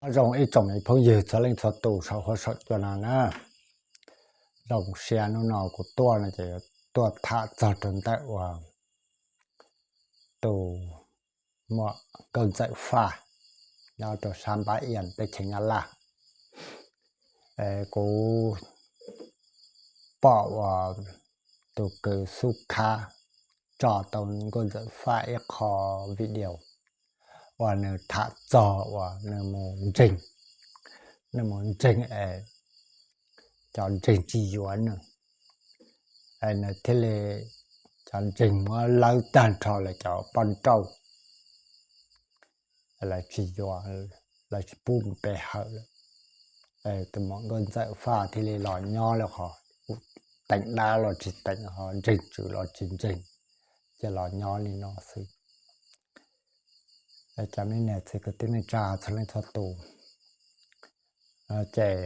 Nyob zoo ib tsoom me phooj ywg txhua leej txhua tus saum huab saum cua no na. Zoo siab hnub no kuv tuaj no ces tuaj tham txog rau ntawm uas tus muam Nkauj Ntxawm Faj nyob rau sab Npab Ias teb chaws Nyab Laj. Kuv pom uas tus kwv Xub Khab tso tau Nkauj Ntxawm Faj ib qho video uas nws tham txog uas nws mus ntseeg, nws mus ntseeg es cov ntseeg tsis yuav nws, es nws thiaj li, cov ntseeg muab lawv tag nrho lawv cov poj nrauj, lawv tsis yuav, lawv tsis pub mus pe hawm lawm. Tus muam Nkauj Ntxawm Faj thiaj li los nyob lawm qhov teem dab los tsis teem, qhov ntseeg tswv los tsis ntseeg, ces los nyob li no xwb. Cov me niam txiv kwv tij neej tsa txhua leej txhua tus, ces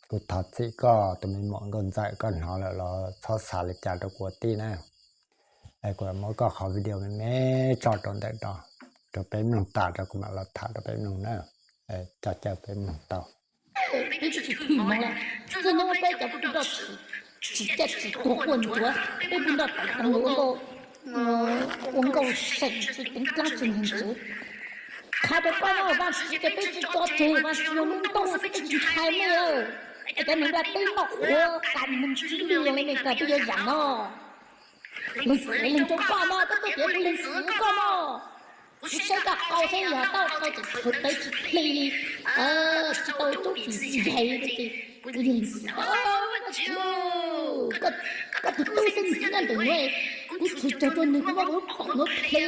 kuv thov txim koj tus me muam Nkauj Ntxawm, koj hnov lawm los txhob xav li cas rau kuv ua tij na. Es kuv muab koj qhov video me me tso rau ntawm no rau peb mloog tas rau kuv mam los tham rau peb mloog na. Coj caw peb mloog tau. Peb tsis thwm hmoov lawm, txij hnub peb cov poj rauj tsis caij tsis tuag quaj ntsuav, peb poj rauj tawv tag ua nkauj, ua nkauj seem tsis teev dlaab tsi neeg ntxiv. Qha rau koj no, Vaajtswv ces peb tsis tso tseg, Vaajtswv yog lub ntuj xwb, peb tsis ntshai mej lawm. Es cov neeg nplaj teb noj qhuav tas neeg tsis lwj li ne, kawg peb yuav zam no. Leej txiv, leej rau koj no, koj tuaj tias kuv leej txiv koj no. Kuv saib koj qau saib yog tau qau ces txhua teb tsis plig li, tsis tau tub tsis zais li. Kuv leej txiv, koj tus tub xeeb ntxwv nyob ntawm nuav, kuv txhua caug rau nws kuv muab kuv lub paum nuav ple,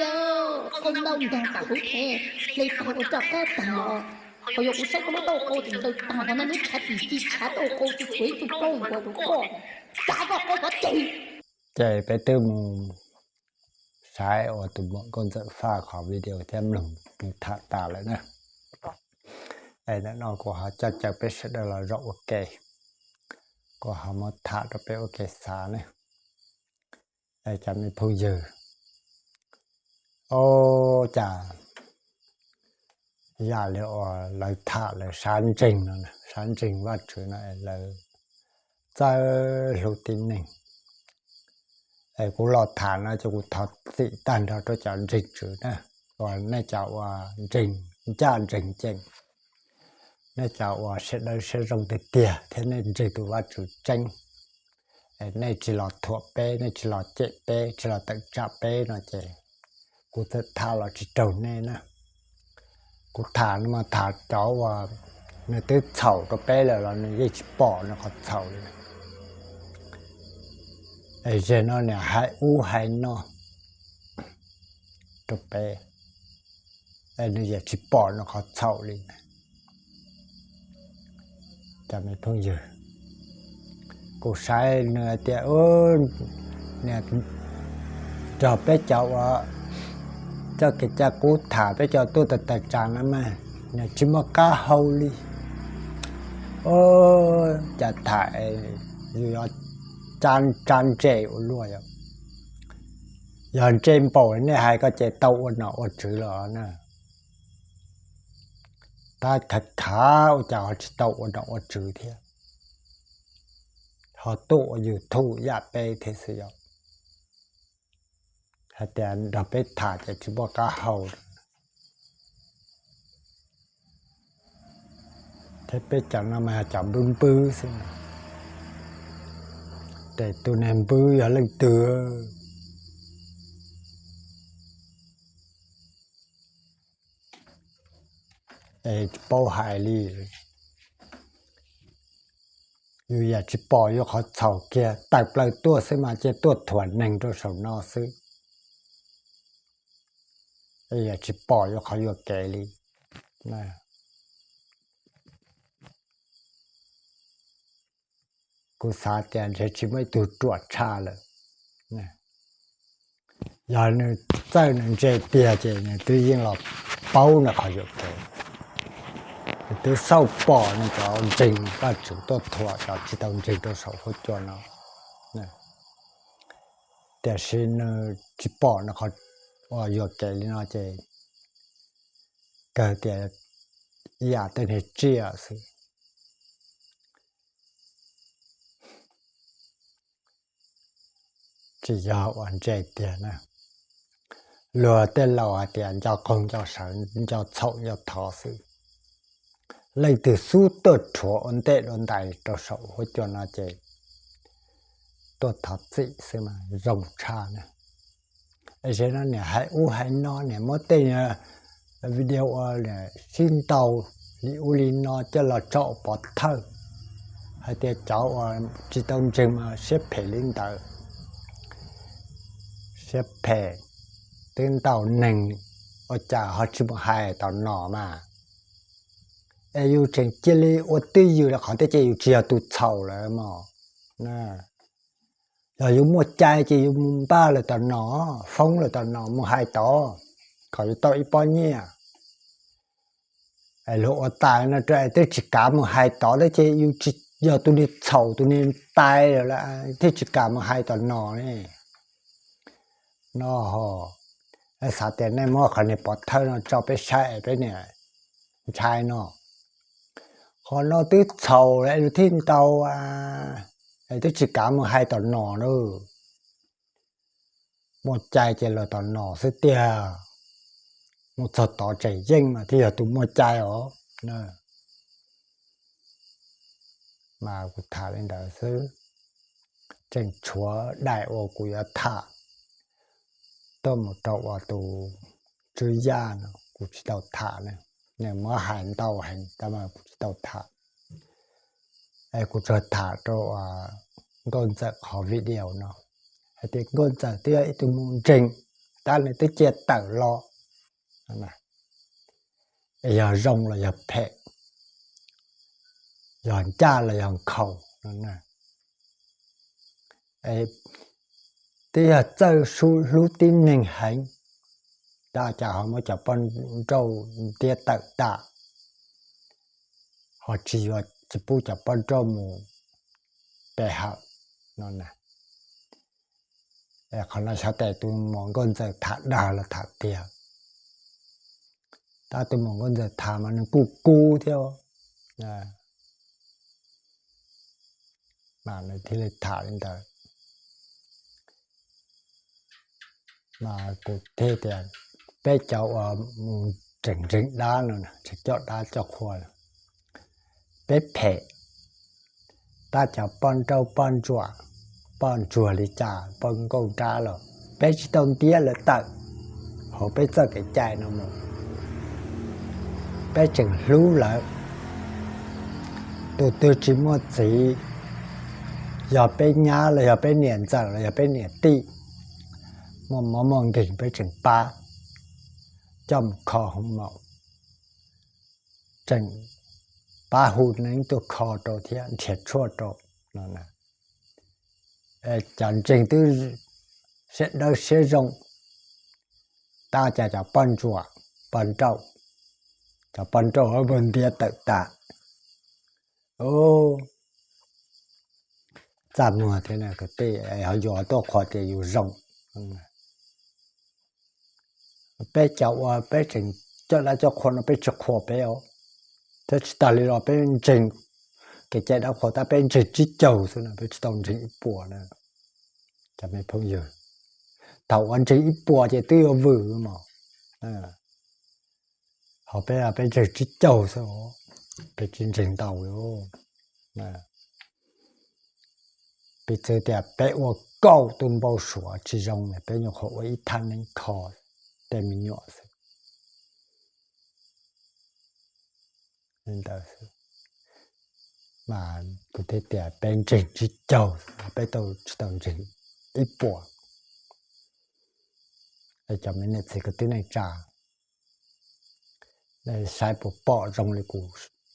qau ntau nkaag tom huv thev, hle taag ua roj qab taag los. Qhov yog kuv saib koj lub tauj qau ces ntau taag, qhov no lub tshav tim ci tshav tauj qau tsis tshuav ib tug plaub nkuav rau koj, txav koj qau pov tseg. Ces peb twb mus saib ua tus muam Nkauj Ntxawm Faj qhov video thiab mloog nws tham tas lawm na. Es ntawm no kuv ho coj caw peb sawv daws los zaum ua ke, kuv ho muab tham rau peb ua ke xav ne. Es cov me phooj ywg, o, cas yam li uas lawv tham lawv sab ntseeg no, sab ntseeg Vajtswv no es lawv txawj hlub tib neeg. Es kuv los tham no ces kuv thov txim tag nrho rau cov ntseeg tswv na, uas nej cov uas ntseeg ncaj ntseeg ceem, nej cov uas siab dawb siab zoo tiag tiag thiab nej ntseeg tus Vajtswv tseeb, es nej tsis los thuam peb, nej tsis los cem peb, tsis los tawm tsam peb no ces kuv txawm tham los tsis raug nej na. Kuv tham no mas tham cov uas nws twb txhaum rau peb lawm los nws yeej tsis pom nws qhov txhaum li. Es zej no niam hais ub hais no rau peb, es nws yeej tsis pom nws qhov txhaum li. Cov me phooj ywg, kuv saib nws hais tias, nws nrog peb cov uas txoj kev cai qub tham, peb cov tuaj tawm tawm tsam no mas nws tsis muaj qab hau li. Cas tham yus yuav tsab ntsej ua luaj yom. Yog ntsej npaum nej hais ko ces tau ua nom ua tswv los na. Tab khav khav ua cas ho tsis tau ua nom ua tswv thiab, ho tuaj ua YouTube yam peb thiab xwb yom. Hais tias nrog peb tham ces tsis muaj qab hau. Thiab peb cov no mas cov npwb npwb xwb, ces tus neeg npwb yog leej twg? Es tsis paub hais li. Yus yam tsis pom yus qhov txhaum kiag, tawm plaws tuaj xwb mas cia tuaj thuam neeg rau saum no xwb. Yam tsis pom yus qhov yuam kev li. Kuv xav tias ntshe tsis muaj ib tug ruam tshaj lawm. Yog nws txawj nws ntse tiag ces nws twb yeej los paub nws qhov yuam kev. Nws twb xauj pom nws cov ntseeg Vajtswv tuaj thuam cov tsis tau ntseeg rau saum huab cua no. Tiam sis nws tsis pom nws qhov yuam kev li no ces kawg tias ib yam tej niag tsiaj xwb. Tsis yog ua ntse tiag na. Luag tej laus hais tias nco qaug nco sawv, nco txhaum nco thov xwb. Leej twg xub tuaj rhuav ua ntej dua ntais rau saum huab cua no ces tuaj thov txim xwb mas zoo tshaj na. Es no niam hais ub hais no, niam muab tej video ua sib ntaus li ub li no coj los tso pov thawj hais tias cov uas tsis tau ntseeg mas siab phem li ntawd. Siab phem, twb ntaus neeg ua cas ho tsis mus hais tom no mas. Es yus tseem cia li ua twj ywm rau qhov tias ces yus tsis yog tus txhaum lawm mog. Yog yus muaj cai ces yus mus npaj lawm tom no, foob lawm tom no mus hais tod kom yus tau ib pob nyiaj. Es luag ua tais no rau es twb tsis kav mus hais tod thiab ces yus tsis yog tus niag txhaum tus niag tais lawm thiaj tsis kam mus hais tom no ne. No ho, xav tias nej muab qhov niag pov thawj no tso peb saib es peb niam ntshai no. Qhov no twb txhaum lawm es luag thiaj ntaus, es twb tsis kav mus hais tom no na. Muaj cai ces los tom no xwb tiag, mus txog tod tseem yeej mas thiaj yog tus muaj cai os. Mas kuv tham li ntawd xwb, tseem tshuav daim uas kuv yuav tham tuaj mus rau uas tus Tswv Yaj no kuv tsis tau tham na, nws muab hais ntau heev tab mas kuv tsis tau tham. Es kuv tsuas tham rau Nkauj Ntxawm qhov video no hais tias Nkauj Ntxawm twb yog ib tug mus ntseeg, tab nws twb cia tawm los. Es yog zoo los yog phem, yog ncaj los yog nkhaus no na. Twb yog txawj hlub tib neeg heev, tab cas ho muab cov poj nrauj ntiab tawm tas, ho tsis yuav tsis pub cov poj nrauj mus pe hawm no na. Qhov no xyov tes tus muam Nkauj Ntxawm tham dag los tham tiag, tab tus muam Nkauj Ntxawm tham mas nws kuj kub thiab, mas nws thiaj li tham li ntawd. Mas kuv thiaj tias peb cov uas mus tseem ntseeg dab no, tseem coj dab coj qhua, peb phem, tab cov poj nrauj poj ntsuam, poj ntsuag li cas poj nkauj nrab los peb tsis tau ntiab lawv tawm hauv peb txoj kev cai no mus. Peb tseem hlub lawv. Tus twg tsis muaj txiv, yog peb nyab los yog peb niam ntxawm los yog peb niam tij, muaj mob muaj nkeeg peb tseem pab coj mus kho hoo maum, tseem pab hu neeb tuaj kho rau thiab nrhiav tshuaj rau no. Cov ntseeg twb siab dawb siab zoo, tab cas cov poj ntsuam, poj nrauj, cov poj nrauj muab ntiab tawm tas. Txaj muag thiab kwv tij, ho yuav tuaj qhuas tias yus zoo. Peb cov uas peb tseem coj dab coj qhua no peb tsis qhuas peb os, thiab tsis tas li los peb ntseeg kev cai dab qhuas tab peb ntseeg tsib caug xwb na, peb tsis tau ntseeg ib puas na. Cov me phooj ywg, thaum uas ntseeg ib puas ces twb yuav vwm mos, ho peb peb ntseeg tsib caug xwb, peb tsis ntseeg ntau li. Piv txwv tias peb ua kaum tus npau suav tsis zoo, peb nyuam qhuav ua ib thaj neeb kho tej me nyuam xwb. Li ntawd xwb, mas kuv thiaj tias peb ntseeg tsib caug, peb tsis tau ntseeg ib puas. Cov me niam txiv kwv tij neej tsa, saib puas pom zoo li kuv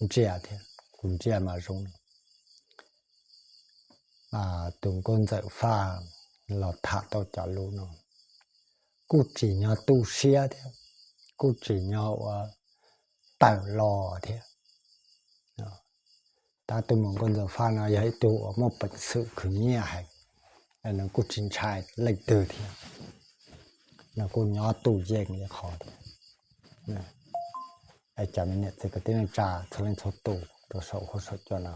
ntsia thiab, kuv ntsia mas zoo li tus nkauj ntxawm Faj los tham tau cov lus no, kuj tsim nyog tu siab thiab, kuj tsim nyog ua tawm los thiab. Tab tus muam nkauj ntxawm Faj no yog ib tug uas muaj peev xwm khwv nyiaj heev, nws kuj tsis ntshai leej twg thiab, nws kuj nyob tus yeej li qhov thiab. Es cov me niam txiv kwv tij neej tsa txhua leej txhua tus rau saum huab saum cua no,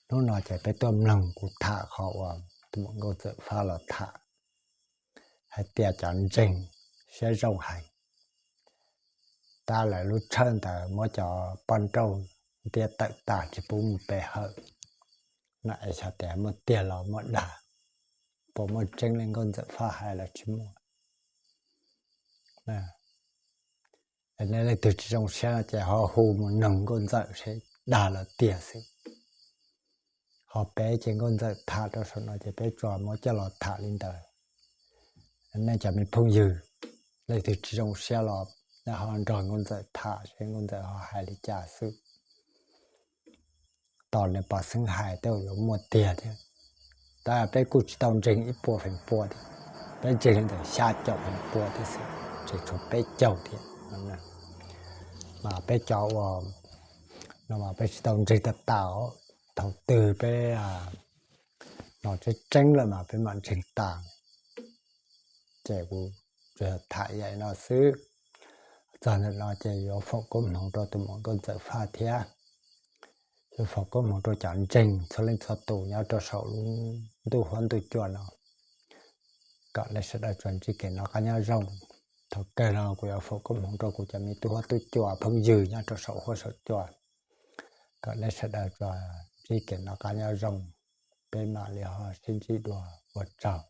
hnub no ces peb tuaj mloog kuv tham qhov uas tus muam Nkauj Ntxawm Faj los tham hais tias cov ntseeg siab zoo heev, tab lawv lub tshawj ntawd muab cov poj nrauj ntiab tawm tas tsis pub mus pe hawm. No es xyov tias muaj tiag los muaj dag, puas muaj tseeb li Nkauj Ntxawm Faj hais los tsis muaj. Nej leej twg tsis zoo siab no ces ho hu mus noog Nkauj Ntxawm seb dag los tiag xwb. Ho peb ces Nkauj Ntxawm tham rau saum no ces peb tsuas muab coj los tham li ntawd. Nej cov me phooj ywg, leej twg tsis zoo siab los nej ho nrog Nkauj Ntxawm tham seb Nkauj Ntxawm ho hais li cas xwb. Tos nws pov xeeb hais tej zaum yuav muaj tiag thiab. Tab peb kuj tsis tau ntseeg ib puas feem pua thiab, peb ntseeg li ntawm xya caum feem pua thiab xwb, tseem tshuav peb caug thiab. Mas peb cov uas no mas peb tsis tau ntseeg tag tas, thaum twg peb hnov tseeb tseeb lawm mas peb mam ntseeg tas. Ces kuv tsuas tham yam no xwb. Txog ntawm no ces yuav foom koob hmoov rau tus muam Nkauj Ntxawm Faj thiab, yuav foom koob hmoov rau cov ntseeg txhua leej txhua tus nyob rau saum lub ntuj huab ntuj cua no, kom nej sawv daws tsuas ntsib kev noj qab nyob zoo. Thaum kawg no kuv yuav foom koob hmoov rau kuv cov me tub huab tub cua phooj ywg nyob rau saum huab saum cua, kom nej sawv daws tsuas ntsib kev noj qab nyob zoo. Peb mam li ho sib ntsib dua, ua tsaug.